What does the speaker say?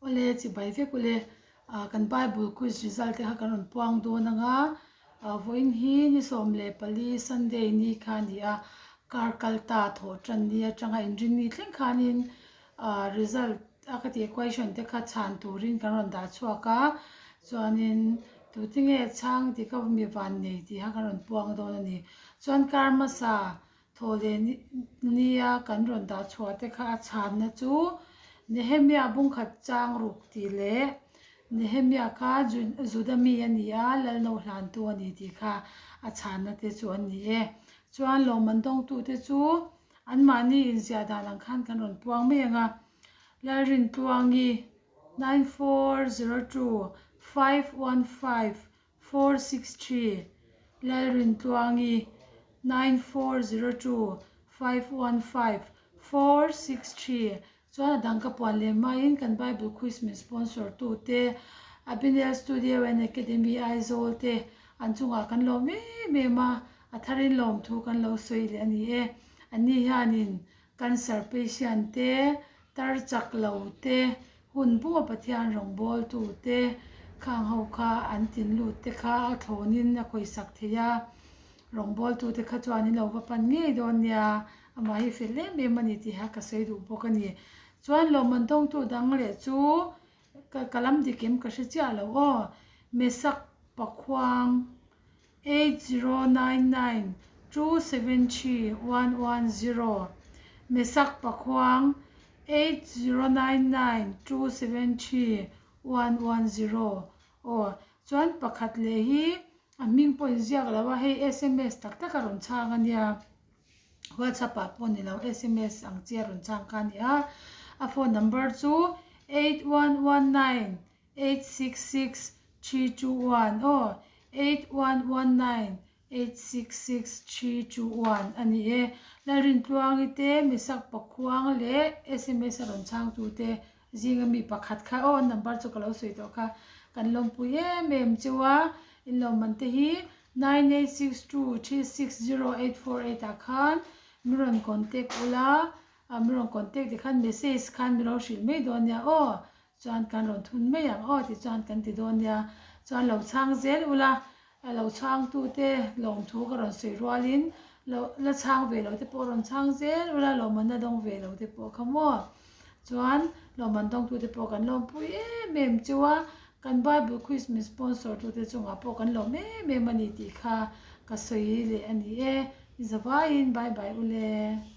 Awle chibai vek ule kan Bible quiz result te kha kan rawn puang dawn ang a, vawiin hi ni 14 Sunday ni kha a ni a, kar kal ta thawh tan ni atanga inrinni thleng khanin result a ka tih question te kha chhan turin kan rawn dah chhuak a, chuanin tute nge chhang tih kha mi van nei tih kha kan rawn puang dawn a ni. Chuan kar hmasa Thaw leh nia kan rawn dah chhuah te kha a chhanna chu Nehemia bungkhat chang ruk tih leh Nehemia kha Juda mi a ni a, Lalno hlantu a ni tih kha a chhanna te chu an ni e. Chuan lawmman dawngtute chu anmahni inziah dan ang khan kan rawn puang mai ang a, Lalrintluangi, 9402 515 463, Lalrintluangi, 9402 515 463, Chuan a dang ka puan leh hmain kan Bible Quiz min sponsor tute Abinel Studio and Academy Aizawl te an chungah kan lawm em em a, a tharin lawmthu kan lo sawi leh a ni e. Anni hianin Cancer patient te, tar chak lo te, Hun puma Pathian rawngbawltu te khang ho kha an tin lut te kha a thlawnin a khawisak thei a, rawngbawltu te kha chuan in lo va pan ngei dawn nia, amah hi fel em em a ni tih kha ka sawi duh bawk a ni. Chuan lawmman dawngtu dang leh chu ka ka lam dik em ka hre chiah lo aw, Mesak Pakhuang. 8099 273 110 Mesak Pakhuang 8099 273 110 Aw chuan pakhat leh hi a hming pawh inziak lo a, hei sms tak tak a rawn chhang a nia, WhatsApp ah pawh ni lo sms ang chi a rawn chhang kha a ni a, a phone number chu 8119 866 321 aw 8119 866 321 a ni e. Lalrintluangi te Misak Pakhuang leh sms a rawn chhangtu te zinga mi pakhat kha aw an number chu ka lo sawi tawh kha kan lawmpui em em cheu a inlawmman te hi 9862 360 848 ah khan min rawn contact ula min rawn contact tikhan message khan min lo hrilh mai dawn nia aw. Chuan kan rawn thun mai ang aw tichuan kan ti dawn nia. Chuan lo chhang zel ula, lo chhangtute lawmthu ka rawn sawi rualin lo la chhang ve lo te pawh rawn chhang zel ula, lawmman na dawng ve lo te pawh kha maw. Chuan lawmman dawngtute pawh kan lawmpui em em cheu a, kan Bible Quiz min sponsor tute chungah pawh kan lawm em em a ni tih kha ka sawi leh a ni e. I zavaiin bye bye ule.